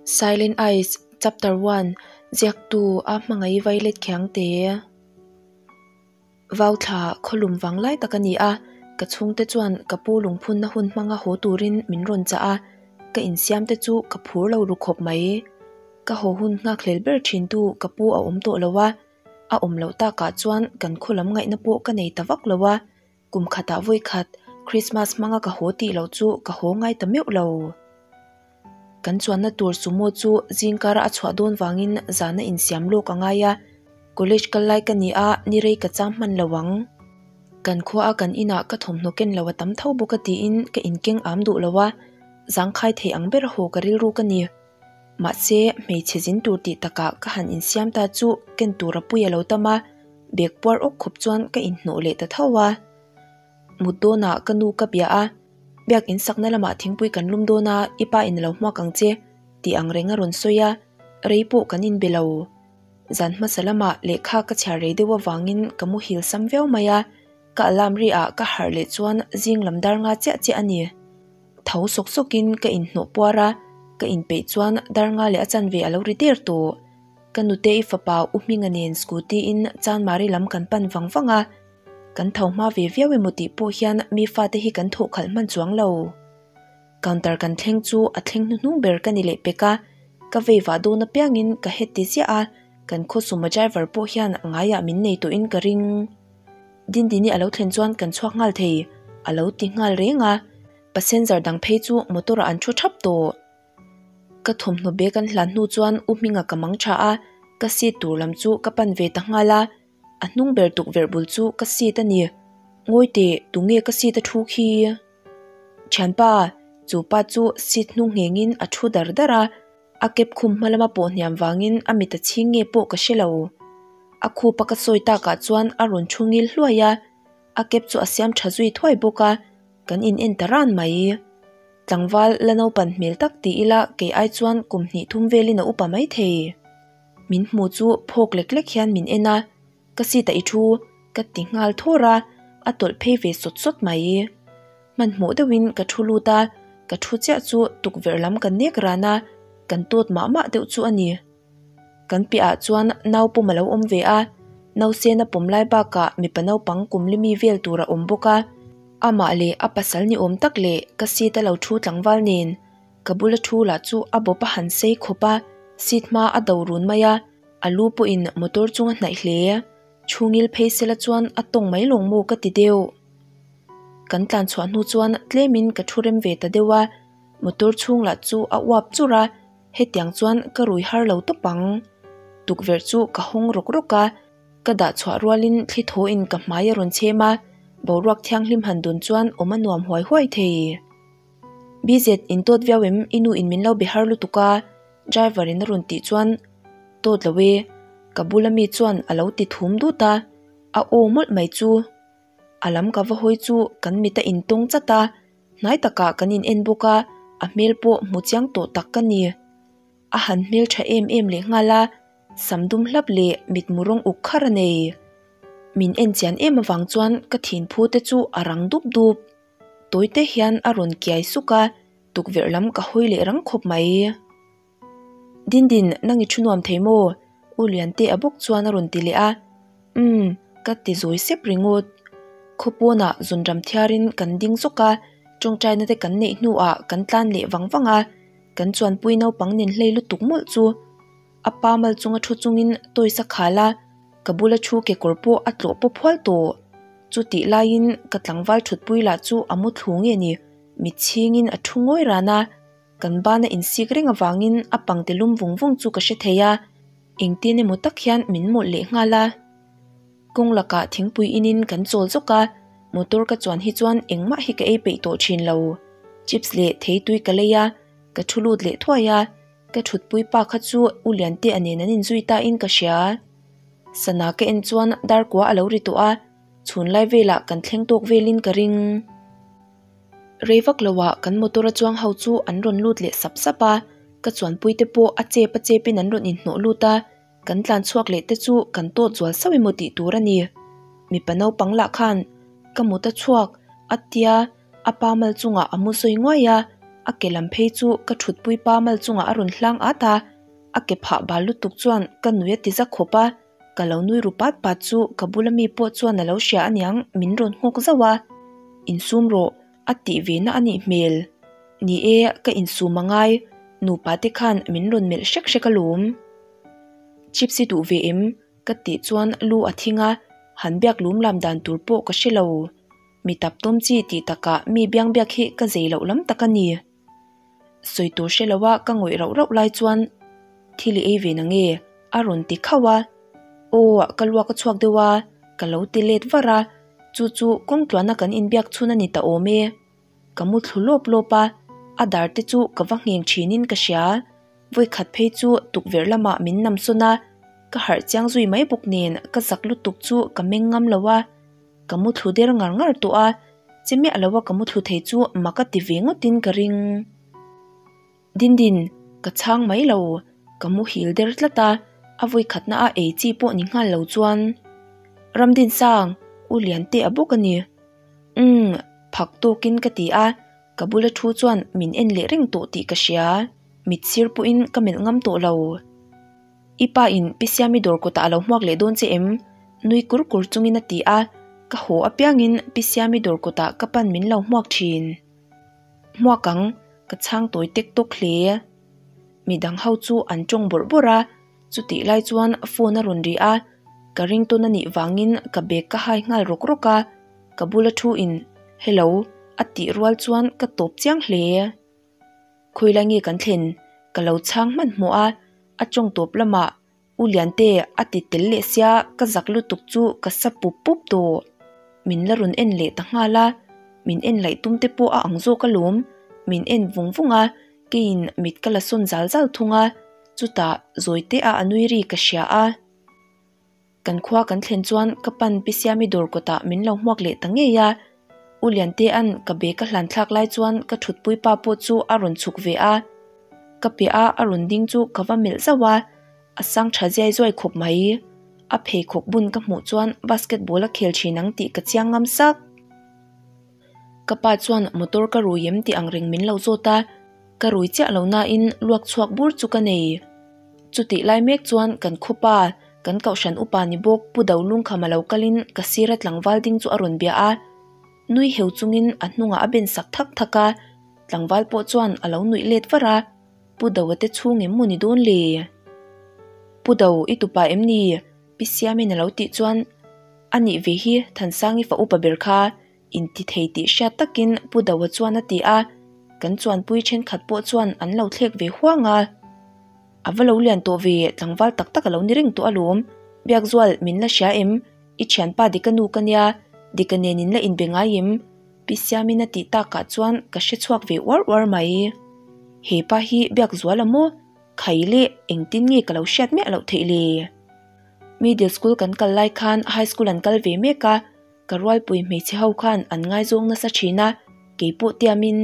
Silent Eyes Chapter 1 Ziaktu a hmangaih vailet khiangte. Vau thla khawlum vang lai tak a ni a, ka chhungte chuan ka pu lungphunna hun hmanga haw turin min rawn chah a, ka insiam te chu ka phur lo ru khawp mai. Ka haw hun nghakhlel ber thintu ka pu a awm tawh lo a, a awm loh takah chuan kan khaw lam ngaihna pawh ka nei ta vak lo a, kum khatah vawi khat Krismas hmanga ka haw tih loh chu ka haw ngai ta meuh lo. Kan chuanna tur sumo chu zingkara a chhuah dawn vangin zana insiam lawk a ngai a, college kal lai ka ni a, ni rei ka chang hman lo ang. Kan khua a kan inah ka thawmhnaw ken lo a tam tho bawk a tiin ka inkeng am duh lo a, zangkhai thei ang ber haw ka rilru ka ni. Mahse, hmeichhe zin tur tih takah ka han insiam ta chu ken tur a pui a lo tam a, bag puar awk khawp chuan ka inhnawh leh ta tho a. Mut dawnah ka nu ka bia a, Biak in sakna lamah thingpui kan lum dawn a, i pa in a lo hmuak ang che, tih ang reng a rawn sawi a, rei pawh kan inbe lo. Zan hmasa lamah lehkha ka chhiar rei deuh avangin ka muhil sam viau mai a, ka alarm ri ah ka harh leh chuan zing lam dar nga chiah chiah a ni. Tho sawk sawkin ka inhnawh puar a, ka inpeih chuan dar nga leh a chanve a lo ri der tawh. Ka nute i fapa U Hminga nen scooty in Chanmari lam kan pan vang vang a, kan tho hma ve viau emaw tih pawh hian mi fate hi kan thawh khalh hman chuang lo. Counter kan thleng chu a thleng hnuhnung ber ka ni leh pek a, ka vei vah dawn apiangin ka het ti ziah a, kan khawsuma driver pawh hian ngaiah min nei tawhin ka ring. Dindini a lo thlen chuan kan chhuak nghal thei, a lo ti nghal reng a, passenger dang phei chu motor ah an thu thap tawh. Ka thawmhnaw bag an hlan hnu chuan U Hminga ka mang tha a, ka seat tur lam chu ka pan ve ta nghal a, a hnung ber tukverh bul chu ka seat a ni. Ngawi teh, tunge ka seat a thu khi? Thianpa, chu pa chu seat hnung nghengin a thu dar dar a, A kep khum hma lama pawh hniam vangin a mit a chhing nge pawh ka hre lo. A khup a ka sawi takah chuan a rawn thu ngil hluai a, a kep chu a siam tha zui thuai bawk a, kan in en ta ran mai. Tlangval la naupan hmel tak ti ila kei ai chuan kum hnih thum velin a upa mai thei. Min hmu chu phawk lek lek hian min en a, Ka seat ah i thu, ka ti nghal thawr a, a tawlh phei ve sawt sawt mai. Hmanhmawh deuhin ka thu lut a, ka thu chiah chu tukverh lam ka nek ran a, kan tawt mah mah deuh chu a ni. Kan piahah chuan nau pawm a lo awm ve a, nausena pawm lai bakah mipa naupang kum limi vel tur a awm bawk a, amah leh a pasal ni awm tak leh ka seat a lo thu tlangval nen ka bula thu lah chu a bawp a han sei khawp a, seat hma a do run mai a. A lu pawhin motor chung a hnaih hle. Chhungil phei sela chuan a tawng mai lawng maw ka ti deuh. Kan tlan chhuah hnu chuan tlemin ka thu rem ve ta deuh a, motor chhung lah chu a uap churh a, hetiang chuan ka rui har lo tawp ang. Tukverh chu ka hawng rawk rawk a, ka dah chhuah rualin thli thawhin ka hmai a rawn chhem a, boruak thianghlim han dun chuan awm a nuam huai huai thei. BZ, in tawt viau em? I nu in min lo be har lutuk a, driver in a rawn tih chuan tawt lo e, ka bula mi chuan a lo ti thum dut a, a aw mawlh mai chu. A lam ka va hawi chu kan mit a intawng chat a, hnai takah kan in en bawk a, a hmel pawh hmu chiang tawh tak ka ni. A han hmel tha em em leh nghal a, sam dum hlap leh mitmu rawng uk khar a nei. Min en chian em avang chuan ka thinphu te chu a rang dup dup. Tawite hian a rawn kiai suk a, tukverh lam ka hawi leh rang khawp mai. Dindin, nang i thu nuam thei maw? U Liante a bawk chuan a rawn ti leh a. Umm, ka ti zawi sep ringawt. Khawpawnah zunram thiarin kan ding zawk a, tawngtaina te kan neih hnuah kan tlan leh vang vang a, kan chuanpui naupang nen hlei lutuk mawlh chu. A pa mal chunga thu chungin tawisa khal a, ka bula thu kekawr pawh a tlawh pawp hual tawh. Chutih laiin ka tlangval thutpui lah chu a mu thlu nge ni, mit chhingin a thu ngawi ran a, kan bana insik reng avangin a pangte lum vung vung chu ka hre thei a, engtin emaw tak hian min mawlh leh nghal a. Kawng lakah thingpui inin kan chawl zawk a, motor ka chuan hi chuan engmah hi ka ei peih tawh thin lo. Chips leh theitui ka lei a, ka thu lut leh thuai a, ka thutpui pa kha chu U Liantea nen an inzui ta in ka hria. Sana ka en chuan dar kua a lo ri tawh a, chhun lai velah kan thleng tawk velin ka ring. Rei vak loah kan motor a chuang ho chu an rawn lut leh sap sap a, ka chuanpui te pawh a chep a chepin an rawn inhnawh lut a, kan tlan chhuak leh te chu kan tawt zual sauh emaw tih tur a ni. Mipa naupang lah khan ka mut a chhuak a tia a pa mal chungah a mu sawi nguai a. A ke lam phei chu ka thutpui pa mal chungah a rawn hlang at a, a ke phah bal lutuk chuan ka nui a ti za khawp a, ka lo nui ru pat pat chu ka bula mi pawh chuan a lo hria aniang min rawn nghawk zauh a, Insum rawh a tih ve na a nih hmel. Ni e, ka insum a ngai, nupa te khan min rawn melh hrek hrek alawm. Chips i duh ve em? Ka tih chuan lu a thing a, han biak lum lam dan tur pawh ka hre lo. Mi tap tawm chi tih takah mi biang biak hi ka zei loh lam tak a ni. Sawi tur hre loa ka ngawih rauh rauh lai chuan thil i ei ve na nge? a rawn ti khauh a. Aw, ka luak a chhuak deuh a, ka lo ti let var a, chu chu kawng tluana kan inbiak chhun a ni ta awm e. Ka mu thlu lawp lawp a, a dar te chu ka va ngheng thinin ka hria. Vawikhat phei chu tukverh lamah min nam sawn a, ka harh chiang zui mai bawk nen ka zak lutuk chu ka meng ngam lo a, ka mu thlu der ngar ngar tawh a, che miah lo a ka mu thlu thei chu mak a ti ve ngawtin ka ring. Dindin, ka chhang mai lo, ka muhil der tlat a, a vawikhatna a ei chi pawh ni nghal lo chuan Ramdinsang, U Liante a bawk a ni. Umm, phak tawkin ka ti a, ka bula thu chuan min en leh reng tawh tih ka hria, mit sir pawhin ka melh ngam tawh lo. I pa in Pi Siami dawr kawtah a lo hmuak leh dawn che em? Nui kur kur chungin a ti a, ka haw apiangin Pi Siami dawr kawtah ka pan min lo hmuak thin. Hmuak ang, ka chhang tawi tek tawk hle. Midang ho chu an tawng bawrh bawrh a, chutih lai chuan phone a rawn ri a, ka ringtawn a nih vangin ka bag ka hai nghal rawk rawk a, ka bula thu in Hello a tih rual chuan ka tawp chiang hle. Khawilai nge kan thlen? Ka lo chhang hmanhmawh a, a tawng tawp lamah U Liante a ti tel leh sia ka zak lutuk chu ka sa pup pup tawh. Min la rawn en leh ta nghal a, min en laih tum te pawh a ang zawk alawm. Min en vung vung a, keiin mit ka la sawn zal zal thung a, chutah zawi te a a nui ri ka hria a. Kan khua kan thlen chuan ka pan Pi Siami dawr kawtah min lo hmuak leh ta ngei a. U Liantea'n ka bag a hlan thlak lai chuan ka thutpui pa pawh chu a rawn chhuk ve a. Ka piah a a rawn ding chu ka va melh zauh a, a sang tha ziai zuai khawp mai. A pheikhawk bun ka hmuh chuan basketball a khel thin ang tih ka chiang ngam sak. Ka pa chuan motor ka rui em tih ang reng min lo zawt a, ka rui chiah lo nain luak chhuak bur chu ka nei. Chutih lai mek chuan kan khawpa kan kohhran upa ni bawk Pu Dolungkham a lo kalin ka sira tlangval ding chu a rawn bia a, nui heu chungin a hnungah a ben sak thak thak a, tlangval pawh chuan a lo nuih let var a, Pu Doa te chhung em maw ni dawn le? Pu Do i tupa em ni? Pi Siamin a lo tih chuan a nih ve hi Thansangi fa upa ber kha inti thei tih hriat takin Pu Doa chuan a ti a, kan chuanpui thenkhat pawh chuan an lo thlek ve huang a. A va lo lian tawh ve, tlangval tak tak a lo ni reng tawh alawm. Biakzual, min la hria em? I thianpa Dika nu ka nia, Dika nen in la inbe ngai em? Pi Siamin a tih takah chuan ka hre chhuak ve uar uar mai. He pa hi Biakzuala maw? Khai le, engtin nge ka lo hriat miah loh theih le? Middle school kan kal lai khan high school an kal ve mek a, ka rualpui hmeichhe ho khan an ngaizawng nasa thin a, keipawh tiamin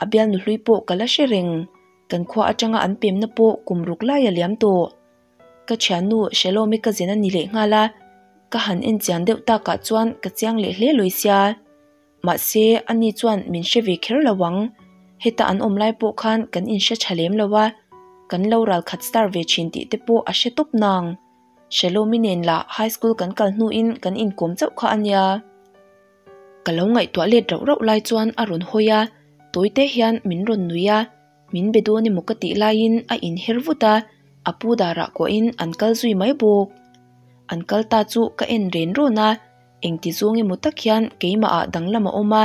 a bialnu hlui pawh ka la hre reng. Kan khua atanga an pemna pawh kum ruk lai a liam tawh. Ka thiannu Shalom-i ka zin a ni leh nghal a, ka han en chian deuh takah chuan ka chiang leh hle lui sia. Mahse, ani chuan min hre ve kher lo ang. Heta an awm lai pawh khan kan inhre tha lem lo a, kan lo ral khat star ve thin tih te pawh a hre tawp nang. Shalom-i nen lah high school kan kal hnuin kan inkawm chauh kha a nia. Ka lo ngaihtuah let rauh rauh lai chuan a rawn hawi a, tawi te hian min rawn nui a, min be dawn emaw ka tih laiin a inher vut a, a pu darah kuahin an kal zui mai bawk. An kal ta chu ka en ren rawn a, engti zawng emaw tak hian keimah ah danglam a awm a,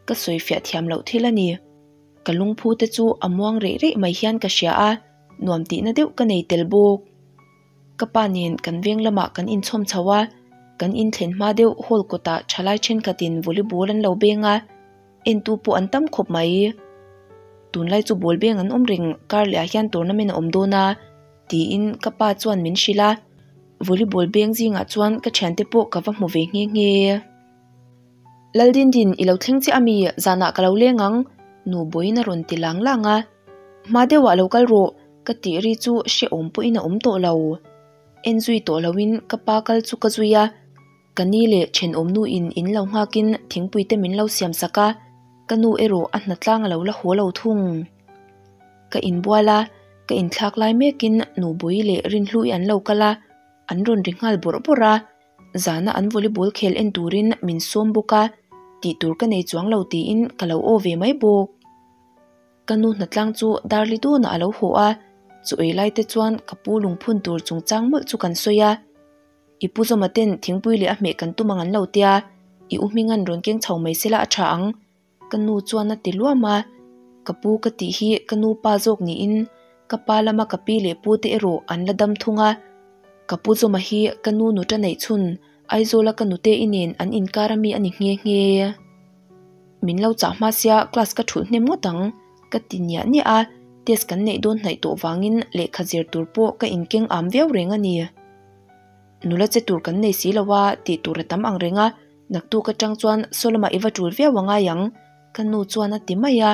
ka sawifiah thiam loh thil a ni. Ka lungphu te chu a muang reh reh mai hian ka hria a, nuam tihna deuh ka nei tel bawk. Ka pa nen kan veng lamah kan inchhawm chho a, kan inthlen hma deuh hall kawtah thalai thenkhatin volleyball an lo beng a, entu pawh an tam khawp mai. Tunlai chu ball beng an awm reng kar leh ah hian tournament a awm dawn a tiin ka pa chuan min hrilh a, volleyball beng zingah chuan ka thiante pawh ka va hmu ve nghe nghe. Laldindin i lo thleng chiah ami zanah ka lo leng ang nu bawiin a rawn ti lang lang a. Hma deuhah lo kal rawh, ka tih ri chu hrehawm pawhin a awm tawh lo. En zui tawh loin ka pa kal chu ka zui a, ka ni leh thenawm nuin in lo nghakin thingpui te min lo siam sak a. Ka nu erawh a hnatlang a lo la haw lo thung. Ka inbual a, ka inthlak lai mekin Nubui leh Rinhlui an lo kal a, an rawn ri nghal bawrh bawrh a. Zana an volleyball khel en turin min sawm bawk a, tih tur ka nei chuang lo tiin ka lo aw ve mai bawk. Ka nu hnatlang chu Darli dawnah a lo haw a, chu ei lai te chuan ka pu lungphun tur chungchang mawlh chu kan sawi a. I pu Zawma ten thingpui leh a hmeh kan tum ang an lo tia, i u hminga'n rawn keng chho mai sela a tha ang. Ka nu chuan a ti luam a, ka pu ka tih hi ka nu pa zawk niin ka pa lama ka pi leh pu te erawh an la dam thung a. Ka pu Zawma hi ka nu nuta neih chhun Aizawla ka nute i nen an inkar ami a ni nghe nghe. Min lo chah hma sia class ka thulh hnem ngawt ang ka ti niah niah a, test kan neih dawn hnaih tawh vangin lehkha zir tur pawh ka inkeng am viau reng a ni. Nula che tur kan nei si lo a tih tur a tam ang reng a, naktuk atang chuan saw lamah i va tul viau a ngai ang ka nu chuan a ti mai a.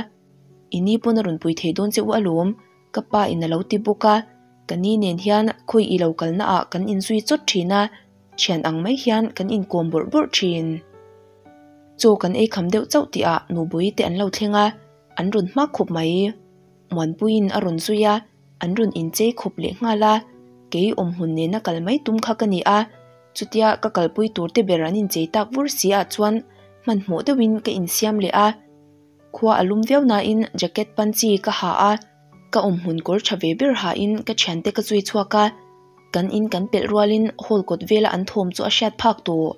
I ni pawn a rawn pui thei dawn che u alawm ka pa in a lo ti bawk a, ka ni nen hian khawi i lo kalna ah kan inzui chawt thin a, thian ang mai hian kan inkawm bawrh bawrh thin. Chaw kan ei kham deuh chauh tih ah Nubui te an lo thleng a, an rawn hma khawp mai. Muanpuiin a rawn zui a, an rawn inchei khawp leh nghal a, kei awmhmun nena kal mai tum kha ka ni a, chutia ka kalpui tur te ber an inchei tak vur si ah chuan hmanhmawh deuhin ka insiam leh a. Khua a lum viau nain jacket pan chi ka ha a, ka awmhmun kawr tha ve ber hain ka thiante ka zui chhuak a, kan in kan pelh rualin hall kawt vela an thawm chu a hriat phak tawh.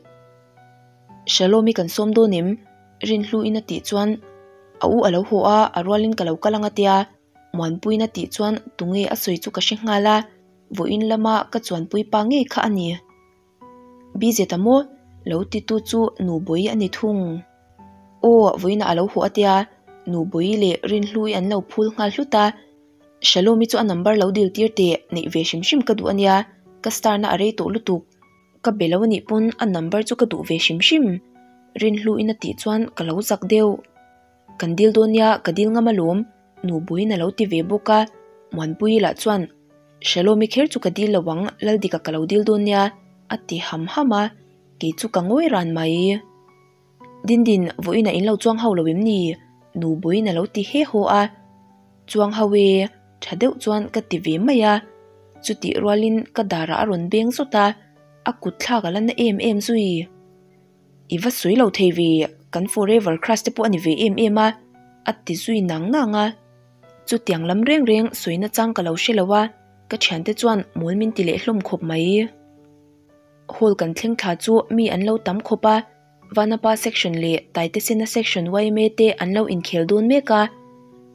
Shalom i kan sawm dawn em? Rinhluin a tih chuan a u a lo haw a, a rualin ka lo kal ang a tia, Muanpuiin a tih chuan tunge a sawi chu ka hre nghal a, vawiin lama ka chuanpui pa ngei kha a ni. Busy ta maw? Lo titu chu Nubawi a ni thung. Aw, vawiinah a lo haw a tia, Nubawi leh Rinhlui an lo phul nghal hlut a. Shalom-i chu a number lo dil tir teh, neih ve hrim hrim ka duh a nia, ka star na a rei tawh lutuk. Ka be lo a nih pawn a number chu ka duh ve hrim hrim. Rinhluin a tih chuan ka lo zak deuh. Kan dil dawn nia, ka dil ngam alawm, Nubuiin a lo ti ve bawk a, Muanpuii lah chuan, Shalom-i kher chu ka dil lo ang, Laldika ka lo dil dawn nia, a ti ham ham a, kei chu ka ngawi ran mai. Dindin, vawiinah in lo chuang ho lo em ni? Nubuiin a lo ti he haw a, Chuang ho e, tha deuh chuan ka ti ve mai a, chutih rualin ka darah a rawn beng zawt a, a kut thlak a la na em em zui. I va sawi lo thei ve, kan forever crush te pawh a ni ve em em a, a ti zui nang nang a. Chutiang lam reng reng sawi nachang ka lo hre lo a, ka thiante chuan mawl min ti leh hlawm khawp mai. Hall kan thleng thla chu mi an lo tam khawp a, Vanapa section leh Taitesena section yma te an lo inkhel dawn mek a,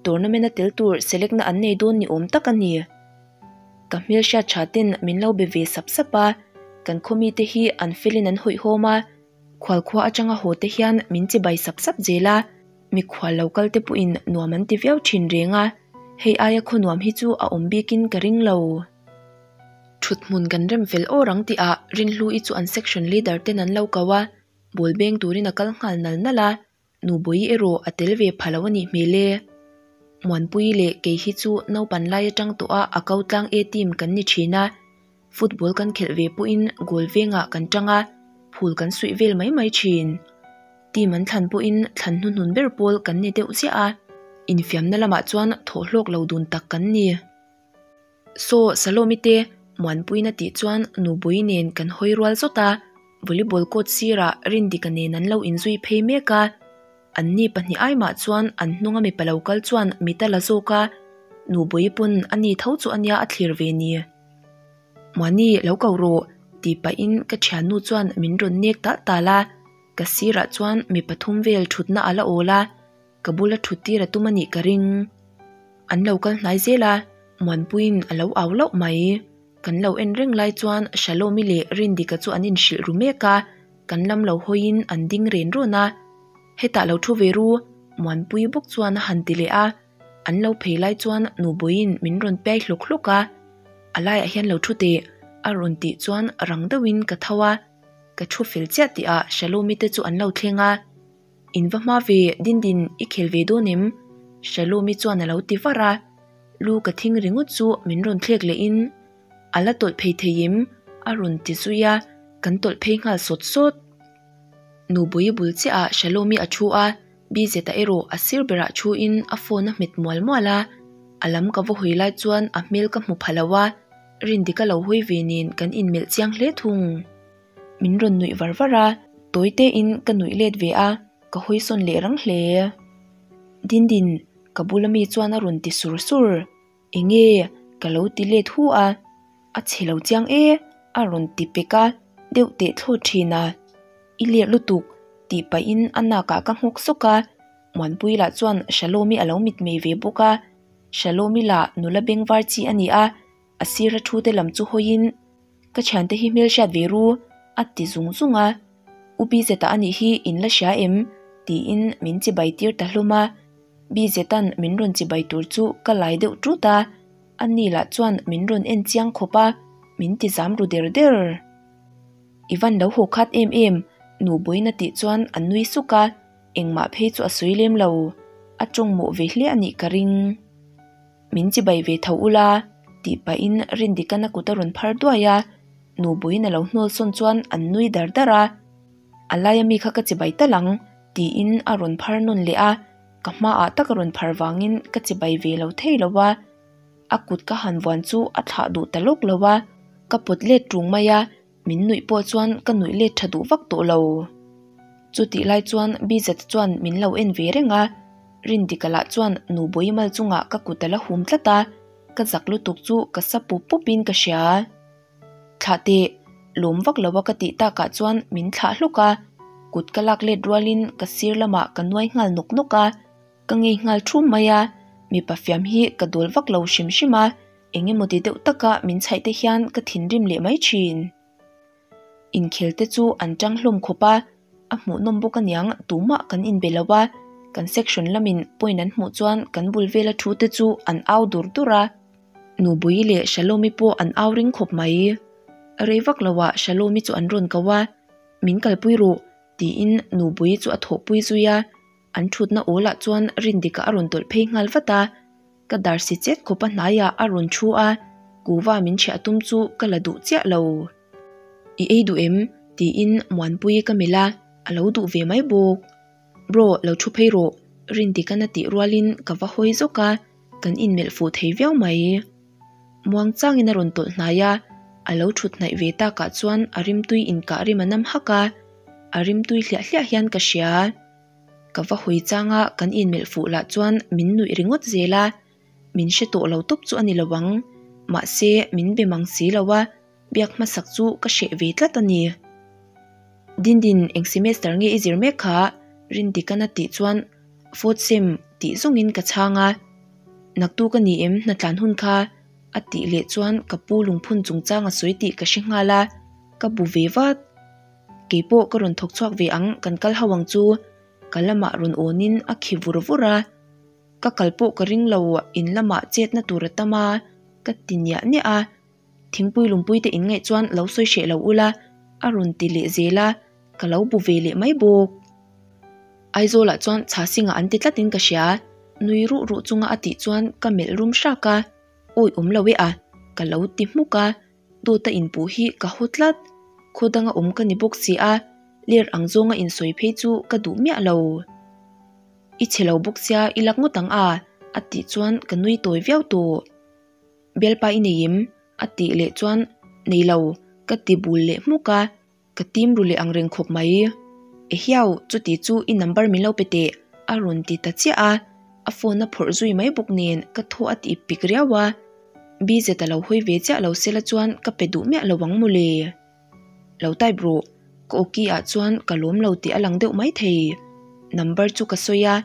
tournament a tel tur select na an nei dawn ni awm tak a ni. Ka hmelhriat tha ten min lo be ve sap sap a, kan khaw mite hi an felin an hawihhawm a, khualkhua atanga haw te hian min chibai sap sap zel a, mikhual lo kal te pawhin nuam an ti viau thin reng a, hei aia khaw nuam hi chu a awm bikin ka ring lo. Thuthmun kan rem fel awr ang tihah Rinhlui chu an section leader ten an lo ko a, ball beng turin a kal nghal nal nal a. Nubawi erawh a tel ve pha lo a nih hmel e. Muanpuii leh kei hi chu naupan lai atang tawh a a ko tlang A team kan ni thin a, football kan khelh ve pawhin goal vengah kan tang a, phul kan suih vel mai mai thin. Team an thlan pawhin thlan hnuhnun ber pawl kan ni deuh chiah a, infiamna lamah chuan thawhhlawk lo dun tak kan ni. Saw Salomi te Muanpuiin a tih chuan Nubui nen kan hawi rual zawt a, volleyball court sirah Rindika nen an lo inzui phei mek a. Anni pahnih ai mah chuan an hnunga mipa lo kal chuan mit a la zawk a, Nubui pawn a ni tho chu ania a thlir ve ni. Muani lo ko rawh tih pahin ka thiannu chuan min rawn nek talh talh a, ka sirah chuan mi pathum vel thutna a la awl a. Ka bula thut tir a tum a nih ka ring. An lo kal hnai zel a, Muanpuiin a lo au loh mai. Kan lo en reng lai chuan Shalomi leh Rindika chu an inhrilh ru mek a, kan lam lo hawiin an ding ren rawn a. Hetah lo thu ve ru, Muanpui bawk chuan a han ti leh a. An lo phei lai chuan Nubawiin min rawn piai hlawk hlawk a, A laiah hian lo thu teh, a rawn tih chuan rang deuhin ka tho a. Ka thu fel chiah tihah Shalomi te chu an lo thleng a. In va hma ve, Dindin i khel ve dawn em? Shalomi chuan a lo ti var a, lu ka thing ringawt chu min rawn thlek lehin a la tawlh phei thei em? a rawn ti zui a, kan tawlh phei nghal sawt sawt. Nubui bul chiahah Shalomi a thu a, Bz-a erawh a sir berah thuin a phone a hmet mual mual a, a lam ka va hawi lai chuan a hmel ka hmu pha lo a, Rindika lo hawi ve nen kan inmelh chiang hle thung. Min rawn nuih var var a, tawi tein ka nuih let ve a, ka hawi sawn leh rang hle. Dindin, ka bula mi chuan a rawn ti sur sur. Enge? Ka lo ti let hu a, a chhe lo chiang e, a rawn ti pek a, deuh teh thlawt thin a. I lerh lutuk, tih pahin a nakah ka nghawk sawk a, Muanpui lah chuan Shalomi a lo mitmei ve bawk a, Shalomi lah nula bengvar chi a ni a, a sira thu te lam chu hawiin, Ka thiante hi hmelhriat ve ru, a ti zung zung a. U Bizeta a nih hi in la hria em? tiin min chibai tir ta hlawm a. Bizeta'n min rawn chibai tur chu ka lai deuh ṭut a, ani lah chuan min rawn en chiang khawp a, min ti zam ru der der. I van lo haw khat em em, nu Buaina tih chuan a nui suk a, engmah phei chu a sawi lem lo, a tawng mawh ve hle a nih ka ring. Min chibai ve tho ula, tih pahin Rindika'n a kut a rawn phar duai a, nu Buaina lo hnawl sawn chuan an nui dar dar a. A laia mi kha ka chibai tal ang, tiin a rawn phar nawn leh a, ka hmaah tak a rawn phar vangin ka chibai ve lo thei lo a, a kut ka han vuan chu a thlah duh ta lawk lo a, ka pawt let ṭung mai a, min nuih pawh chuan ka nuih let ṭha duh vak tawh lo. Chutih lai chuan Bizet chuan min lo en ve reng a, Rindika lah chuan Nubawi mal chungah ka kut a la hum tlat a, ka zak lutuk chu ka sa pup pupin ka hria. Thlah teh, lawm vak lo a ka tih takah chuan min thlah hlawk a, kut ka lak let rualin ka sir lamah ka nuai nghal nawk nawk a, ka ngei nghal thum mai a, mipa fiam hi ka dawl vak lo hrim hrim a, eng emaw ti deuh taka min chhaih te hian ka thinrim leh mai thin. Inkhel te chu an tang hlawm khawp a, a hmuhnawm bawk aniang tumah kan inbe lo a, kan section lamin point an hmuh chuan kan bul vela thu te chu an au dur dur a. Nubui leh Shalomi pawh an au ring khawp mai. Rei vak loah Shalomi chu an rawn ko a, Min kalpui rawh, tiin Nubui chu a thawhpui zui a. An thutna awlah chuan Rindika a rawn tawlh phei nghal vat a. Ka dar si chet khawp a hnaiah a rawn thu a, kuva min chhiah tum chu ka la duh chiah lo. I ei duh em? tiin Muanpuii ka melh a, a lo duh ve mai bawk. Bro, lo thu phei rawh, Rindika'n a tih rualin ka va hawi zawk a. Kan inmelh fuh thei viau mai. Muang changin a rawn tawlh hnai a, a lo thut hnaih ve takah chuan a rimtui inkah rim a nam hak a, a rimtui hliah hliah hian ka hria. Ka va hawi changa kan inmelh fuh lah chuan min nuih ringawt zel a, min hre tawh lo tawp chu a ni lo ang, mahse min be mang si lo a, biak hmasak chu ka hreh ve tlat a ni. Dindin eng semester nge i zir mek kha? Rindika'n a tih chuan Fourth sem tih zawngin ka chhang a, Naktuk a ni em hna tlan hun kha? a tih leh chuan ka pu lungphun chungchang a sawi tih ka hre nghal a, ka bu ve vat. Keipawh ka rawn thawk chhuak ve ang kan kal ho ang chu ka lamah rawn awnin a khi vur vur a, ka kal pawh ka ring lo in lamah chetna tur a tam a ka ti niah niah a. Thingpui lungpui te in ngaih chuan lo sawi hreh lo ula, a rawn ti leh zel a, ka lo bu ve leh mai bawk. Aizawlah chuan Chhasingah an ti tlatin ka hria, nui ruh ruh chunga a tih chuan ka melh rum hrak a, awi awm lo e a, ka lo ti hmuk a, dawta inpuh hi ka haw tlat, khaw danga awm ka ni bawk si a, ler ang zawnga insawi phei chu ka duh miah lo. I chhe lo bawk sia i lak ngawt ang a, a tih chuan ka nui tawi viau tawh. Bialpa i nei em? a tih leh chuan Nei lo, ka ti bul leh hmuk a, ka tim ru leh ang reng khawp mai. Ehiau, chuti chu i number min lo pe teh, a rawn ti ta chiah a, a phone a phawrh zui mai bawk nen ka thaw a ti pik riau a, BZ a lo hawi ve chiah lo sela chuan ka pe duh miah lo ang mawle. Lo type rawh, ka awki ah chuan ka lawm lo tih a lang deuh maithei. Number chu ka sawi a.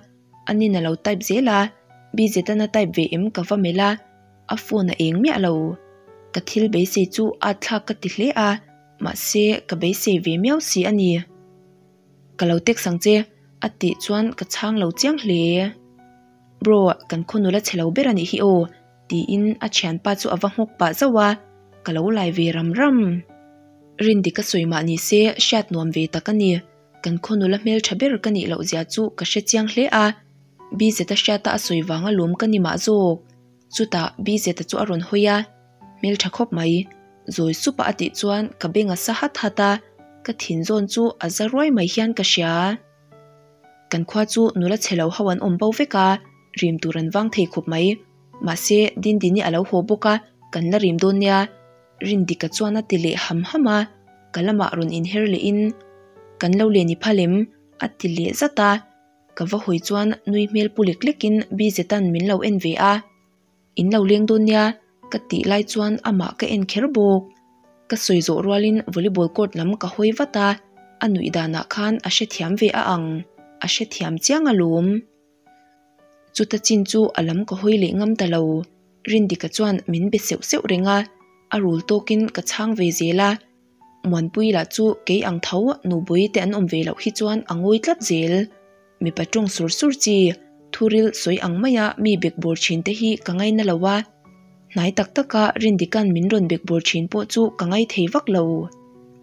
A nin a lo type zel a, BZ-an a type ve em ka va melh a, a phone a eng miah lo. Ka thil beisei chu at thlak ka ti hle a, mahse ka beisei ve miau si a ni. Ka lo text ang che, a tih chuan ka chhang lo chiang hle. Bro, kan khaw nula chhe lo ber a nih hi aw, tiin a thianpa chu a va nghawk pah zauh a, ka lo lai ve ram ram. Rindika sawi mah ni se hriat nuam ve tak a ni. Kan khaw nula hmeltha ber ka nih loh zia chu ka hre chiang hle a, Bz-a hriata a sawi vanga lawm ka ni mah zawk. Chutah Bz-a chu a rawn hawi a, Hmeltha khawp mai, zawi supa a tih chuan ka beng a sa hat hat a, ka thin zawn chu a za ruai mai hian ka hria. Kan khua chu nula chhe lo ho an awm bo vek a, rim tur an vang thei khawp mai. Mahse, Dindini a lo haw bawk a, kan la rim dawn nia. Rindika chuan a ti leh ham ham a, ka lamah rawn inher lehin, Kan lo len i phal em? a ti leh zat a. Ka va hawi chuan nui hmel pu lek lekin Bizeta'n min lo en ve a. In lo leng dawn nia ka tih lai chuan amah ka en kher bawk. Ka sawi zawh rualin volleyball court lam ka hawi vat a, a nuih danah khan a hrethiam ve a ang, a hrethiam chiang alawm. Chuta chin chu a lam ka hawi leh ngam ta lo. Rindika chuan min be seuh seuh reng a, a rul tawkin ka chhang ve zel a. Muanpui lah chu kei ang tho nubui te an awm ve loh hi chuan a ngawi tlat zel. Mipa tawng sur sur chi, thuril sawi ang maia mi bekbawr thin te hi ka ngaina lo a. Hnai tak taka Rindika'n min rawn bekbawr thin pawh chu ka ngai thei vak lo.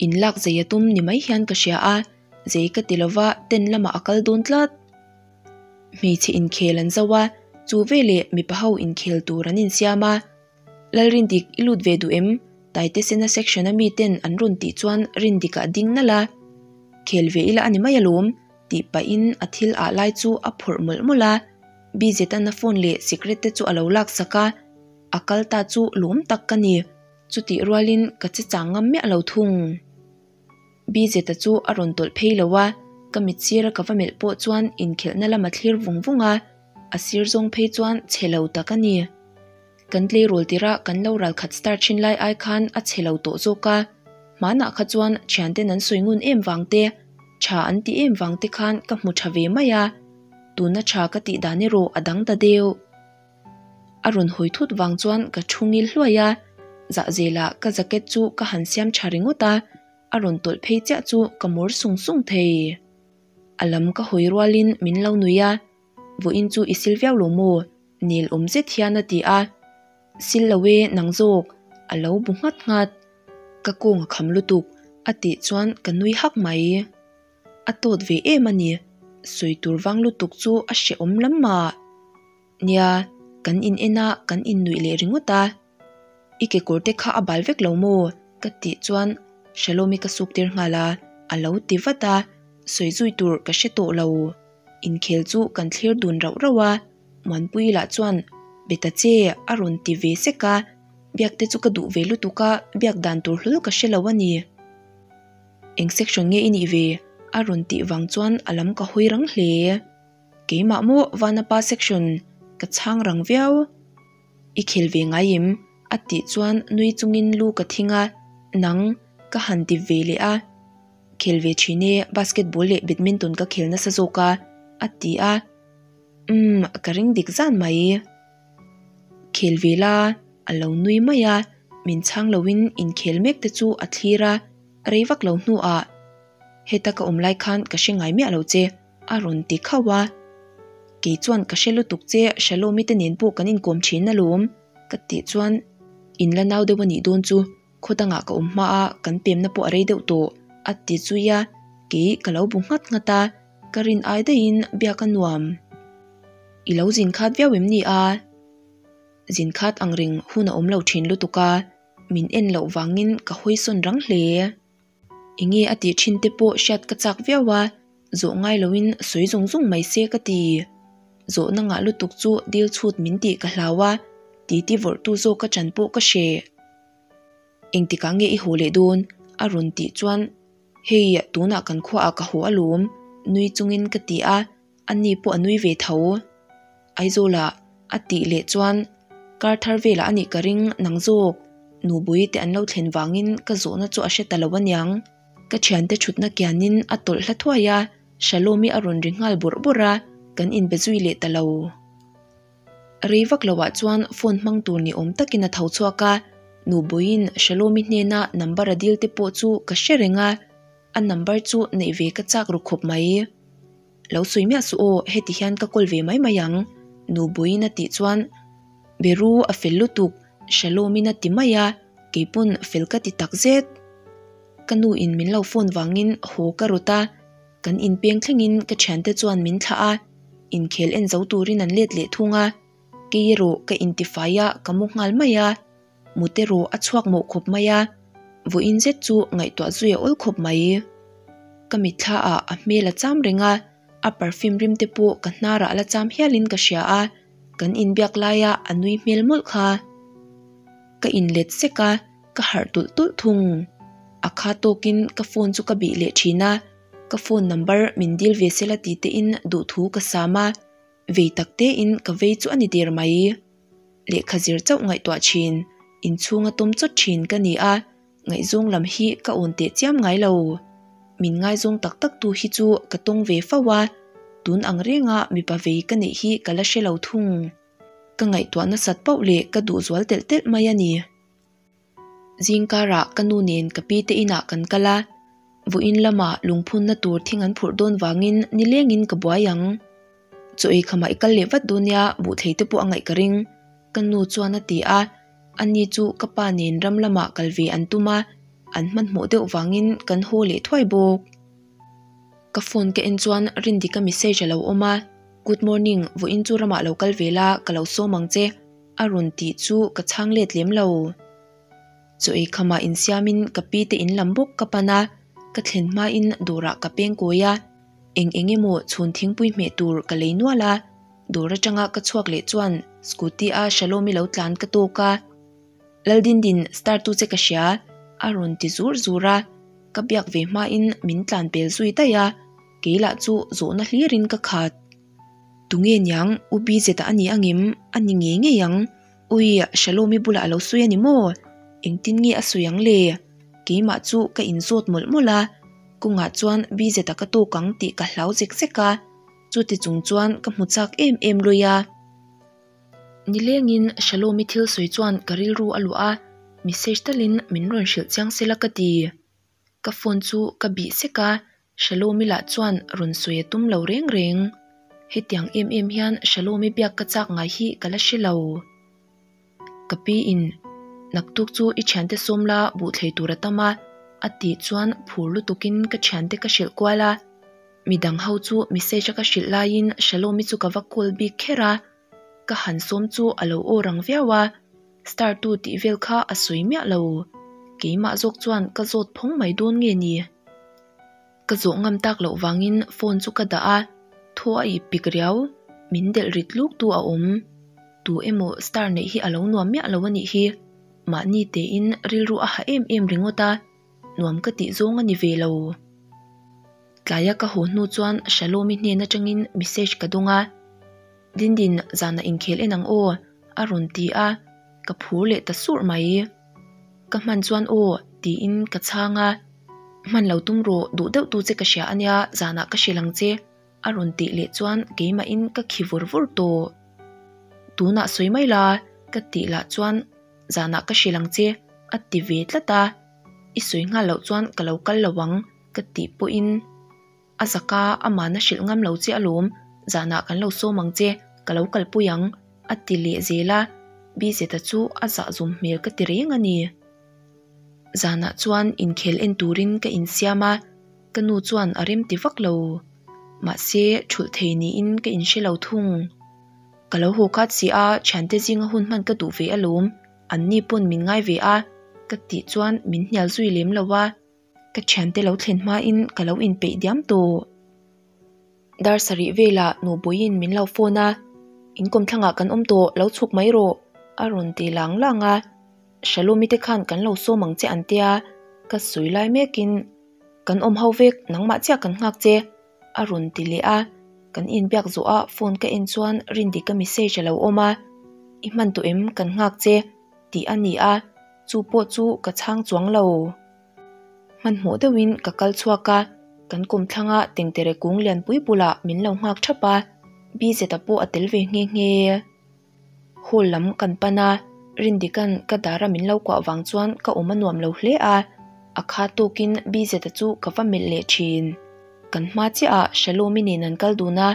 In lak zei a tum ni mai hian ka hria a, zei ka ti lova ten lamah a kal dawn tlat. Hmeichhe inkhel an zo a, chu veleh mipa ho inkhel tur an insiam a. Lalrindik, i lut ve duh em? Taitesena section a mi ten an rawn tih chuan Rindika a ding nalh a. Khel ve ila a ni mai alawm, tih pahin a thil ah lai chu a phawrh mawlh mawlh a. Bizetana phone leh sikret te chu a lo laksak a, a kal ta chu lawm tak ka ni. Chutih rualin ka che chang ngam miah lo thung. Bizeta chu a rawn tawlh phei lo a, ka mit sira ka va melh pawh chuan inkhelhna lam a thlir vung vung a, a sir zawng phei chuan chhe lo tak a ni. Kan tleirawl tirh a kan lo ral khat star thin lai ai khan a chhe lo tawh zawk a, hmanah kha chuan thianten an sawi ngun em vang te, tha an ti em vang te khan ka hmu tha ve mai a, tuna tha ka tih dan erawh a dang ta deuh. A rawn hawi thut vang chuan ka thu ngil hluai a, zahzelah ka jacket chu ka han siam tha ringawt a, a rawn tawlh phei chiah chu ka mawr sung sung thei. A lam ka hawi rualin min lo nui a, Vawiin chu i sil viau lo maw? Nel awm zet hian a ti a. Sil lo e, nang zawk, a lo bu nghat nghat. Ka kawng a kham lutuk, a tih chuan ka nui hak mai. A tawt ve em a ni, sawi tur vang lutuk chu a hrehawm lam mah. Nia, kan in en a, kan innuih leh ringawt a. I kekawr te kha a bal vek lo maw? Ka tih chuan Shalom-i ka suk tir nghal a, a lo ti vat a, sawi zui tur ka hre tawh lo. Inkhel chu kan thlir dun rauh rauh a, Muanpui lah chuan be ta che a rawn ti ve sek a, biak te chu ka duh ve lutuk a, biak dan tur hlawl ka hre lo a ni. Eng section nge i nih ve? a rawn tih vang chuan a lam ka hawi rang hle. Keimah maw Vanapa section ka chhang rang viau. I khel ve ngai em? a tih chuan nui chungin lu ka thing a, Nang, ka han ti ve leh a. Khel ve thin e, basketball leh badminton ka khel nasa zawk a, a ti a. Umm, ka ring dik zan mai. Khel ve la, a lo nui mai a, min chhang loin inkhel mek te chu a thlir a, rei vak lo hnuah, Heta ka awm lai khan ka hre ngai miah lo che. A rawn ti khauh a, Kei chuan ka hre lutuk che, Shalomi te nen pawh kan inkawm thin alawm, ka tih chuan in la nau deuh a nih dawn chu, khaw dangah ka awm hma a, kan pemna pawh a rei deuh tawh, a ti zui a, kei ka lo bu nghat nghat a, ka rin ai daihin biak a nuam. I lo zin khat viau em ni a? Zin khat ang reng hun a awm lo thin lutuk a, min en loh vangin ka hawi sawn rang hle. Enge a tih thin te pawh hriat ka chak viau a, zawh ngai loin sawi zung zung mai se ka ti. Zawhna ngah lutuk chu dil chhut min tih ka hlau a, titi vawrhtu zawk ka chan pawh ka hre. Engtikah nge i haw leh dawn? a rawn tih chuan Hei tunah kan khuaah ka haw alawm nui chungin ka ti a, ani pawh a nui ve tho. Aizawlah a tih leh chuan kar thar velah a nih ka ring nang zawk, Nubui te an lo thlen vangin ka zawhna chu a hre ta lo aniang. Ka thiante thutna kianin a tawlh hla thuai a, Shalomi a rawn ri nghal bawrh bawrh a, kan inbe zui leh ta lo. Rei vak loah chuan phone hmang tur ni awm takin a tho chhuak a, Nubuiin Shalomi hnena number a dil te pawh chu ka hre reng a, a number chu neih ve ka chak ru khawp mai. Lo sawi miah suh aw, heti hian ka call ve mai mai ang, Nubuiin a tih chuan Beru a fel lutuk, Shalomin a ti mai a, keipawn fel ka ti tak zet. Ka nu in min lo phone vangin haw ka rawt a, kan inpeng thlengin ka thiante chuan min thlah a, inkhel en zo turin an let leh thung a, kei erawh ka intifai a ka mu nghal mai a, mut erawh a chhuak mawh khawp mai a, vawiin zet chu ngaihtuah zui a awl khawp mai. Ka mitthla ah a hmel a cham reng a. A perfume rim te pawh ka hnarah la cham hialin ka hria a, kan inbiak laia a nui hmel mawlh kha. Ka inlet sek a, ka harh tulh tulh thung. A kha tawkin ka phone chu ka bih leh thin a, ka phone number min dil ve sela ti tein duhthu ka sam a, vei tak tein ka vei chu a ni der mai. Lehkha zir chauh ngaihtuah thin, inchhunga tawm chawt thin ka ni a, Ngaihzawng lam hi ka awn teh chiam ngai lo. Min ngaizawng tak tak tu hi chu ka tawng ve fo a, tun ang renga mipa vei ka neih hi ka la hre lo thung. Ka ngaihtuah nasat pauh leh ka duh zual telh telh mai a ni. Zingkarah ka nu nen ka pi te inah kan kal a, vawiin lama lungphunna tur thing an phurh dawn vangin nilengin ka buai ang. Chaw ei khamah i kal leh vat dawn nia, buhthei te pawh a ngaih ka ring, ka nu chuan a ti a. Ani chu ka pa nen ram lamah kal ve an tum a, an hmanhmawh deuh vangin kan haw leh thuai bawk. Ka phone ka en chuan Rindika message a lo awm a, Good morning, vawiin chu ramah lo kal ve la, ka lo sawm ang che, a rawn tih chu ka chhang let lem lo. Chaw ei khamah insiamin ka pi te in lam bawk ka pan a, ka thlen hmain dawrah ka peng kawi a, eng eng emaw chhun thingpui hmeh tur ka lei nual a. Dawr atanga ka chhuak leh chuan scooty a Shalomi lo tlan ka tawk a, Laldindin star tu che ka hria a rawn ti zur zur a, ka biak ve hmain min tlan pel zui daih a, kei lah chu zawhna hlirin ka khat. Tunge niang U Bizeta a ni angem? A ni ngei ngei ang. Ui, Shalomi bulah a lo sawi a ni maw? Engtin nge a sawi ang le? Keimah chu ka inzawt mawlh mawlh a, kawngah chuan Bizeta ka tawk ang tih ka hlau zek zek a. Chuti chung chuan ka hmu chak em em lui a. Nilengin Shalomi thil sawi chuan ka rilru a luah a, message talin min rawn hrilh chiang sela ka ti. Ka phone chu ka bih sek a, Shalomi lah chuan rawn sawi a tum lo reng reng. Hetiang em em hian Shalomi biak ka chak ngai hi ka la hre lo. Ka pi in, Naktuk chu i thiante sawm la buh thlei tur a tam a, a tih chuan phur lutukin ka thiante ka hrilh kual a. Midang ho chu message a ka hrilh laiin Shalomi chu ka va call bik kher a, ka han sawm chu a lo aw rang viau a, star tu tih vel kha a sawi miah lo. Keimah zawk chuan ka zawt phawng mai dawn nge ni? Ka zawh ngam tak loh vangin phone chu ka dah a, thaw a ip pik riau, min delh rit luk tu a awm. Tu emaw star neih hi a lo nuam miah lo a nih hi, mahni tein rilru a ha em em ringawt a, nuam ka tih zawng a ni ve lo. Tlaia ka haw hnu chuan Shalomi hnen atangin message ka dawng a, Dindin zanah inkhel en ang aw a rawn ti a, ka phur leh ta surh mai. Ka hman chuan aw tiin ka chhang a, Hman lo tum rawh duh deuh tu che ka hria ania zanah ka hrilh ang che a rawn tih leh chuan keimahin ka khi vur vur tawh. Tunah sawi mai la ka tih lah chuan zanah ka hrilh ang che a ti ve tlat a, I sawi nghal loh chuan ka lo kal lo ang ka tih pawhin a zaka amahna hrilh ngam lo che alawm, zanah kan lo sawm ang che, ka lo kalpui ang a ti leh zel a, Bizeta chu a zah zum hmel ka ti reng a ni. Zanah chuan inkhel en turin ka insiam a, ka nu chuan a rem ti vak lo. Mahse thulh thei niin ka inhre lo thung. Ka lo haw khat si a, thiante zinga hun hman ka duh ve alawm. Anni pawn min ngai ve a, ka tih chuan min hnial zui lem lo a, ka thiante lo thlen hmain ka lo inpeih diam tawh. Dar sarih velah Nubawiin min lo phone a, In kawmthlangah kan awm tawh, lo chhuk mai rawh, a rawn ti lang lang a. Shalomi te khan kan lo sawm ang che an tia, ka sawi lai mekin, Kan awm ho vek, nangmah chiah kan nghak che. A rawn ti leh a, kan inbiak zawh a phone ka en chuan Rindika message a lo awm a, I hman tawh em kan nghak che tih a ni a, chu pawh chu ka chhang chuang lo. Hmanhmawh deuhin ka kal chhuak a, kan kawmthlanga tengtere kung lianpui bulah min lo nghak thap a, Bizeta pawh a tel ve nghe nghe. Hall lam kan pan a, Rindikan ka dara min lo kuah vang chuan ka awm a nuam lo hle a, a kha tawkin Bizeta chu ka va melh leh thin. Kan hma chiah ah Shalomi nen an kal dun a,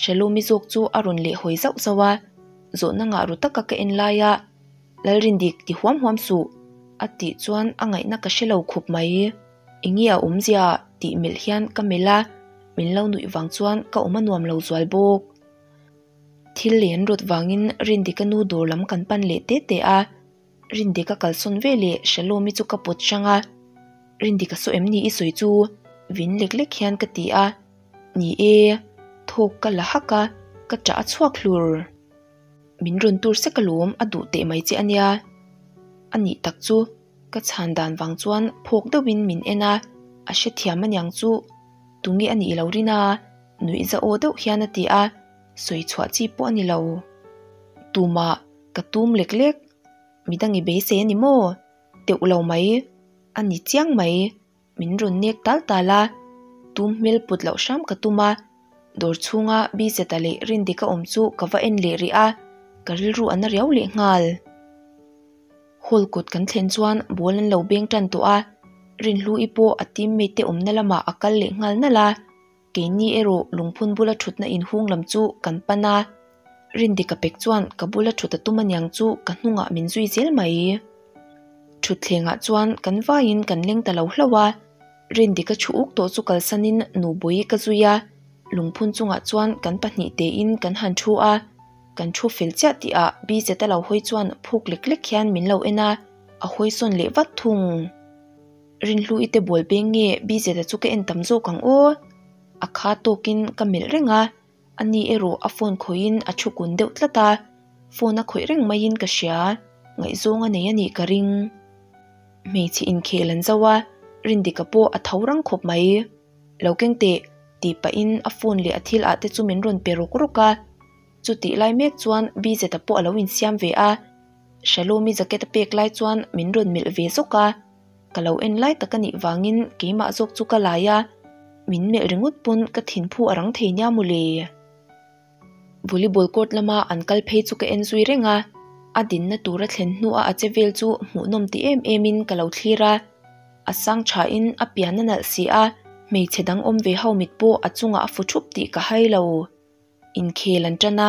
Shalomi zawk chu a rawn leh hawi zauh zauh a, zawhna ngah ru taka ka en lai a, Lalrindik ti huam huam suh a tih chuan a ngaihna ka hre lo khawp mai. Enge a awmzia tih melh hian ka melh a, min lo nuih vang chuan ka awm a nuam lo zual bawk. Thil lei an rawt vangin Rindika nu dawr lam kan pan leh te te a, Rindika kalsawn ve leh Shalomi chu ka pawt hrang a, Rindika saw em ni i sawi chu? Vin lek lek hian ka ti a, Ni e. Thawk ka la hak a, ka ṭah a chhuak hlur. Min rawn tur sek alawm a duh teh mai che a nia. A nih tak chu ka chhan dan vang chuan phawk deuhin min en a, a hrethiam aniang chu tunge a nih lo rin a, nuih za aw deuh hian a ti a, sawi chhuah chi pawh a ni lo. Tumah ka tum lek lek, midang i beisei a ni maw? Teuh lo mai, a ni chiang mai. Min rawn nek tal tal a, tum hmel put loh hram ka tum a, dawr chhunga Bizeta leh Rindika awm chu ka va en leh rih a, ka rilru a na riau leh nghal. Hall kawt kan thlen chuan ball an lo beng tan tawh a, Rinhlu-i pawh a teammate te awmna lamah a kal leh nghal nalh a. Keini erawh lungphun bula thutna inhung lam chu kan pan a, Rindika pek chuan ka bula thut a tum aniang chu ka hnungah min zui zel mai. Thutthlengah chuan kan vaiin kan leng ta lo hlauh a, Rindika thu uk tawh chu kalsanin Nubawi ka zui a, lungphun chungah chuan kan pahnihte-in kan han thu a, kan thu fel chiah tihah Bizet a lo hawi chuan phuk lek lek hian min lo en a, a hawi sawn leh vat thung. Rinhlu i te bual peng nge Bizeta chu ka en tam zawk ang aw? A kha tawkin ka melh reng a, ani erawh a phone khawihin a thu kun deuh tlat a, phone a khawih reng maiin ka hria, ngaihzawng a nei a nih ka ring. Hmeichhe inkhel an zo a, Rindika pawh a tho rang khawp mai. Lo keng teh, tih pahin a phone leh a thil ah te chu min rawn pe rawk rawk a, chutih lai mek chuan Bizeta pawh a lo insiam ve a, Shalomi jacket a pek lai chuan min rawn melh ve zawk a. Ka lo en lai tak a nih vangin keimah zawk chu ka lai a, min melh ringawt pawn ka thinphu a rang thei nia mawle. Volleyball court lama an kal phei chu ka en zui reng a, a dinna tura thlen hnua a che vel chu hmuhnawm ti em em in ka lo thlir a, a sang tha in a pian a nalh si a, hmeichhe dang awm ve ho mit pawh a chungah a fu thup tih ka hai lo. Inkhel an tan a,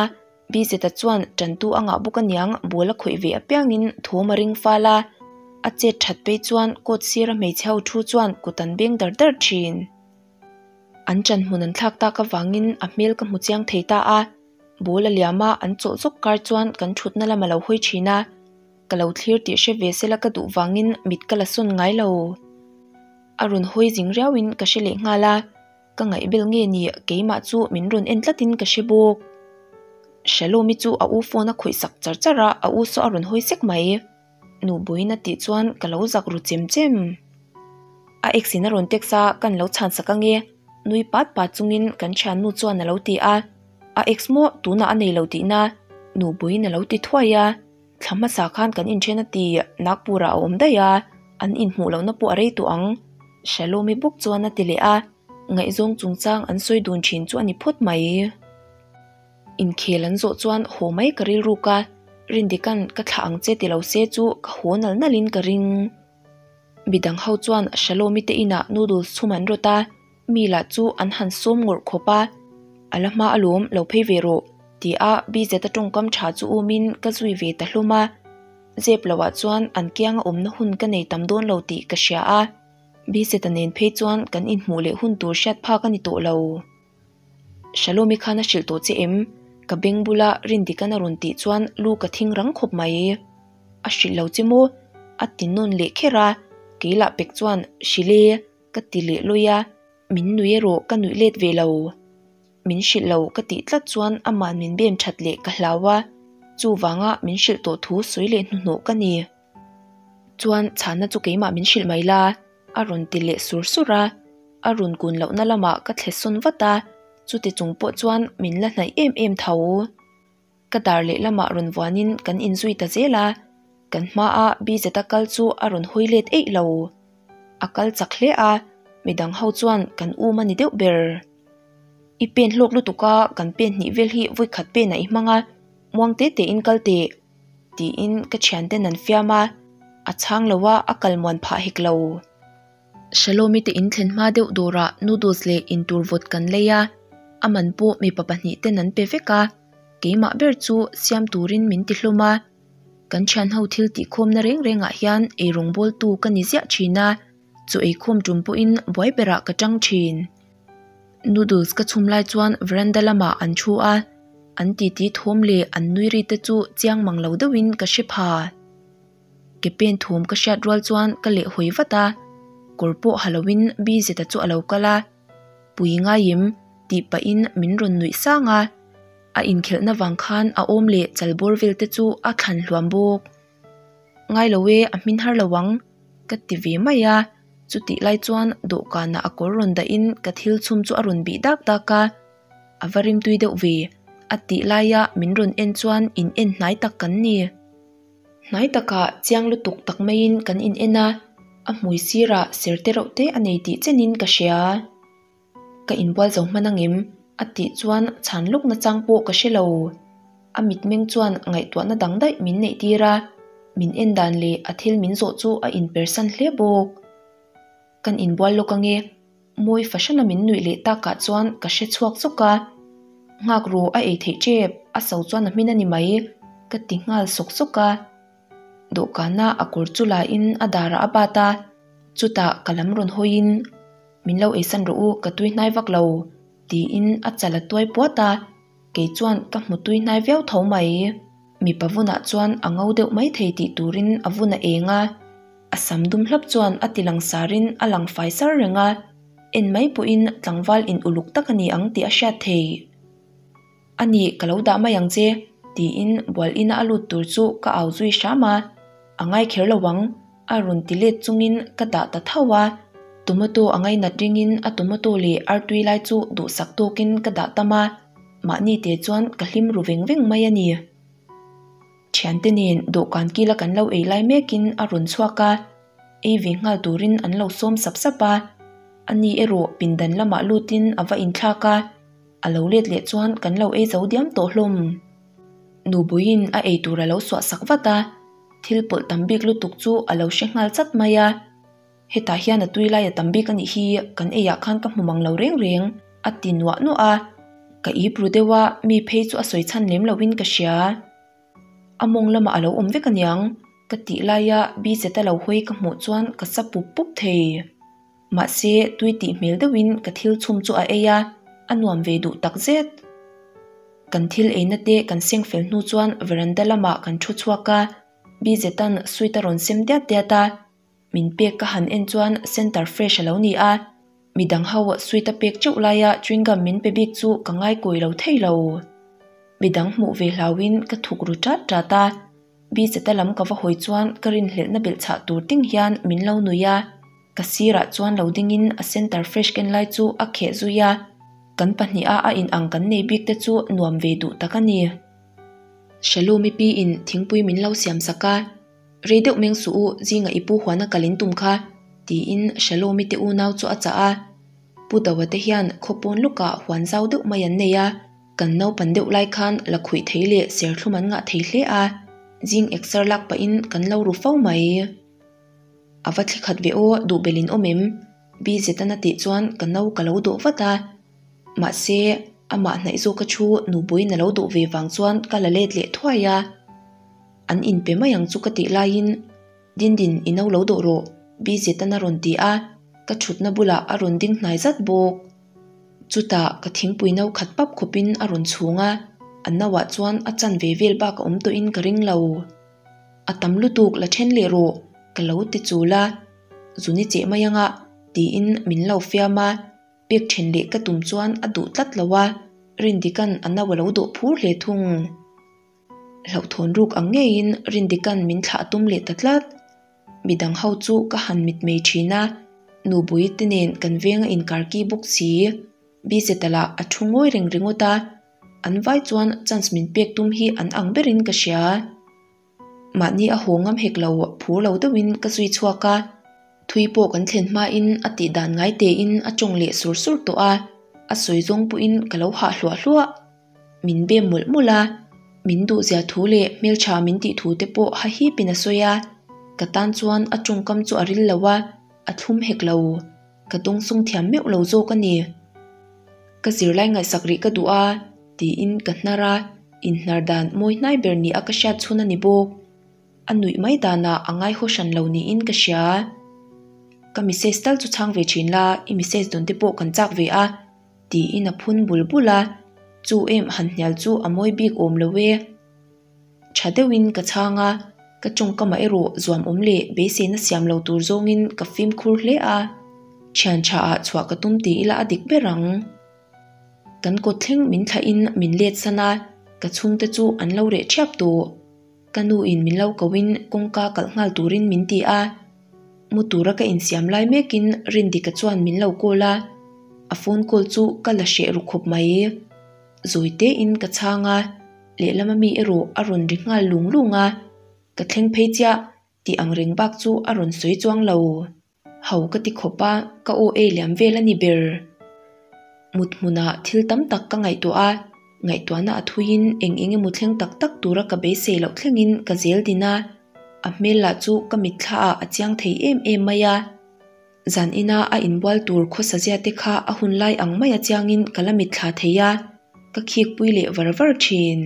Bizeta chuan tantu a ngah bawk aniang ball a khawih ve apiangin thawm a ring fal a, a chet that phei chuan court sira hmeichhe ho thu chuan kut an beng dar dar thin. An ṭan hmun an thlak tak avangin a hmel ka hmu chiang thei ta a, ball a liam a an chawlh zawk kar chuan kan ṭhutna lam a lo hawi thin a, ka lo thlir tih hre ve sela ka duh vangin mit ka la sawn ngai lo. A rawn hawi zing riauin ka hre leh nghal a. Ka ngaihbel nge ni keimah chu min rawn en tlatin ka hre bawk. Shalomi chu a u phone a khawih sak char char a, a u saw a rawn hawi sek mai. Nubuin a tih chuan ka lo zak ru chem chem. A ex in a rawn text a, kan lo chhan sak ange. Nui pat pat chungin kan thiannu chuan a lo ti a. A ex maw tunah a nei lo tihna Nubuin a lo ti thuai a. Thla hmasa khan kan inthen a ti, Nagpur-ah a awm daih a, an inhmuh lohna pawh a rei tawh ang. Shalomi bawk chuan a ti leh a, ngaihzawng chungchang an sawi dun thin chu a ni phawt mai. Inkhel an zawh chuan haw mai ka rilruk a, Rindikan ka thlah ang che ti lo se chu ka haw nal nalin ka ring. Midang ho chuan Shalomi te inah noodles chhum an rawt a, Mi lah chu an han sawm ngawrh khawp a, A la hma alawm, lo phei ve rawh, ti a Bizeta tawngkam tha chu umin ka zui ve ta hlawm a. Zep loah chuan an kianga awmna hun ka nei tam dawn lo tih ka hria a, Bizeta nen phei chuan kan inhmuh leh hun tur hriat phak a ni tawh lo. Shalomi khan a hrilh tawh che em? Ka beng bula Rindikan a rawn tih chuan lu ka thing rang khawp mai. A hrilh lo che maw? A ti nawn leh kher a, kei lah pek chuan, Hrilh e. Ka ti leh lawi a, min nui erawh ka nuih let ve lo. Min hrilh lo ka tih tlat chuan amah min bem that leh ka hlau a, chuvanga min hrilh tawh thu sawi leh hnuhnawh ka ni. Chuan chhana chu keimah min hrilh mai la, a rawn ti leh sur sur a, a rawn kun lohna lamah ka thle sawn vat a, chuti chung pawh chuan min la hnaih em em tho. Ka dar lehlamah rawn vuanin kan inzui ta zel a, kan hmaa Bizeta kal chu a rawn hawi let eih lo. A kal chak hle a, midang ho chuan kan um a ni deuh ber. I pen hlawk lutuk a, kan pen hnih vel hi vawikhat penah i hmang a, muang te tein kal teh, tiin ka thianten an fiam a, a chhang lo a, a kal muan phah hek lo. Shalomi te in thlen hma deuh dawrah noodles leh intur vawt kan lei a, a man pawh mipa pahnih ten an pe vek a, keimah ber chu siam turin min ti hlawm a, kan thianho thil tihkhawmna reng rengah hian eirawng bawltu ka ni ziah thin a, chaw eikhawm tum pawhin buai berah ka tang thin. Noodles ka chhum lai chuan veranda lamah an thu a, an titi thawm leh an nui ri te chu chiang mang lo deuhin ka hre pha. Ke pen thawm ka hriat rual chuan ka leh hawi vat a, kawr pawh ha loin Bizeta chu a lo kal a, Pui ngaim? Tih pahin min rawn nuih sang a, a inkhelhna vang khan a awm leh chal bawr vel te chu a thlan hluam bawk. Ngai lo e, a hmin har lo ang, ka ti ve mai a, chutih lai chuan dawhkanah a kawr rawn dahin ka thil chhum chu a rawn bih dak dak a, a va rimtui deuh ve, a tih laia min rawn en chuan in en hnai tak kan ni. Hnai takah chiang lutuk tak maiin kan in en a, a hmui sirah ser te reuh te a nei tih chenin ka hria. Ka inbual zo hman angem? A tih chuan chhan lawk nachang pawh ka hre lo. A mitmeng chuan ngaihtuahna dang daih min neih tir a, min en dan leh a thil min zawh chu a inpersan hle bawk. Kan inbual lawk ange, mawi fahrana min nuih leh takah chuan ka hre chhuak zawk a. Nghak ru a ei theih tep, a so chuan a hmin a ni mai, ka ti nghal sawk sawk a. Dawhkana a kawr chu la in a darah a bat a, chutah ka lam rawn hawiin, Min lo eisan rawh u, ka tui hnai vak lo, tiin a chal a tuai puat a, kei chuan ka hmu tui hnai viau tho mai. Mipa vunah chuan a ngo deuh mai thei tih turin a vun a eng a, a sam dum hlap chuan a ti lang sarin a lang fai sar reng a, en mai pawhin tlangval in uluk tak a ni ang tih a hriat thei. A nih, ka lo dah mai ang che, tiin bual ina a lut tur chu ka au zui hram a, a ngai kher lo ang, a rawn ti let chungin ka dah ta tho a, tomato a ngainat ringin a tomato leh artui lai chu duhsak tawkin ka dah tam a, mahni te chuan ka hlim ru veng veng mai a ni. Thiante nen dawhkan kila kan lo ei lai mekin a rawn chhuak a, ei ve nghal turin an lo sawm sap sap a, ani erawh pindan lamah lutin a va inthlak a, A lo let leh chuan kan lo ei zo diam tawh hlawm. Nubuiin a ei tur a lo suah sak vat a, thil pawlh tam bik lutuk chu a lo hre nghal chat mai a. Hetah hian a tui lai a tam bik a nih hi, kan eiah khan ka hmu mang lo reng reng, a ti nuah nuah a. Ka ip ru deuh a, mi phei chu a sawi chhan lem loin ka hria. A mawng lamah a lo awm vek aniang, ka tih laia Bizet a lo hawi ka hmuh chuan ka sa pup pup thei. Mahse, tui tih hmel deuhin ka thil chhum chu a ei a, a nuam ve duh tak zet. Kan thil eina te kan seng fel hnu chuan veranda lamah kan thu chhuak a, Bizetan sweet a rawn sem diat diat a, min pek ka han en chuan center fresh a lo ni a, midang ho sweet a pek teuh laia chewing gum min pe bik chu ka ngaikawi lo thei lo. Midang hmuh ve hlauhin ka thuk ru tat tat a. Bizeta lam ka va hawi chuan ka rinhlelhna belh chhah tur ting hian min lo nui a, ka sirah chuan lo dingin a center fresh ken lai chu a kheh zui a, kan pahniha a in ang kan nei bik te chu nuam ve duh tak a ni. Shalom-i piin thingpui min lo siam sak a, Rei deuh meng suh u, zingah i pu huana kal in tum kha, tiin Shalom-i te unau chu a chah a. Pu Dawa te hian khawpawn lawkah huan zau deuh mai an nei a. Kan naupan deuh lai khan la khuih thei leh serthlum an ngah thei hle a, zing exer lak pahin kan lo ru fo mai. A va thli khat ve aw, duh belh in awm em? Bizetan a tih chuan ka no ka lo dawh vat a. Mahse, amah hnaih zawka thu nupuiin a lo dawh ve vang chuan ka la let leh thuai a. An inpe mai ang chu ka tih laiin, Dindin i no lo dawh rawh, Bizetan a rawn ti a, ka thutna bulah a rawn ding hnai zat bawk. Chutah ka thingpui no khat pap khawpin a rawn chhung a, a nauah chuan a chan ve vel bak a awm tawhin ka ring lo. A tam lutuk la then leh rawh, ka lo ti chul a, Zuni cheh mai anga tiin min lo fiam a, pek then leh ka tum chuan a duh tlat lo a, Rindikan a nau a lo dawh phur hle thung. Hlauhthawn ruk ang ngeiin Rindikan min thlah a tum leh ta tlat. Midang ho chu ka han mitmei thin a, Nubui te nen kan veng a inkarki bawk si. Bizeta lah a thu ngawi reng ringawt a, an vai chuan chance min pek tum hi an ang berin ka hria. Mahni a haw ngam hek lo phur lo deuhin ka zui chhuak a, thui pawh kan thlen hmain a tih dan ngai tein a tawng leh sur sur tawh a, a sawi zawng pawhin ka lo hah hluah hluah. Min bem mawlh mawlh a, min duhzia thu leh hmeltha min tih thu te pawh ha hipin a sawi a, ka tan chuan a tawngkam chu a ril lo a, a thlum hek lo. Ka dawngsawng thiam meuh lo zawk a ni. Ka zirlai ngaihsak rih ka duh a, tiin ka hnar a, inhnar dan mawi hnai ber ni a ka hriat chhun a ni bawk. A nuih mai danah a ngaihaw hran lo niin ka hria. Ka message tal chu chhang ve thin la, i message dawn te pawh kan chak ve a. Tiin a phun bul bul a, chu em han hnial chu a mawi bik awm lo e. Tha deuhin ka chhang a, ka tawngkamah erawh zuam awm leh beiseina siam lo tur zawngin ka fimkhur hle a, thian tha ah chhuah ka tum ti ila a dik ber ang. Kan kawt thleng min thlahin min let san a, ka chhungte chu an lo reh ṭhiap tawh. Ka nu in min lo kohin kawngka kalh nghal turin min ti a. Mu tura ka insiam lai mekin Rindika chuan min lo call a, a phone call chu ka la hreh ru khawp mai. Zawi tein ka chhang a, lehlam ami erawh a rawn ri nghal lung lung a, ka thleng phei chiah tih ang reng bak chu a rawn sawi chuang lo. Ho ka ti khawp a, ka aw ei liam vel a ni ber. Mut hmunah thil tam tak ka ngaihtuah a, ngaihtuahna a thuiin eng eng emaw thleng tak tak tura ka beisei loh thlengin ka zel din a, a hmel lah chu ka mitthla ah a chiang thei em em mai a. Zan ina a inbual tur khawsa zia te kha a hun lai ang mai a chiangin ka la mitthla thei a, ka khikpui leh var var thin.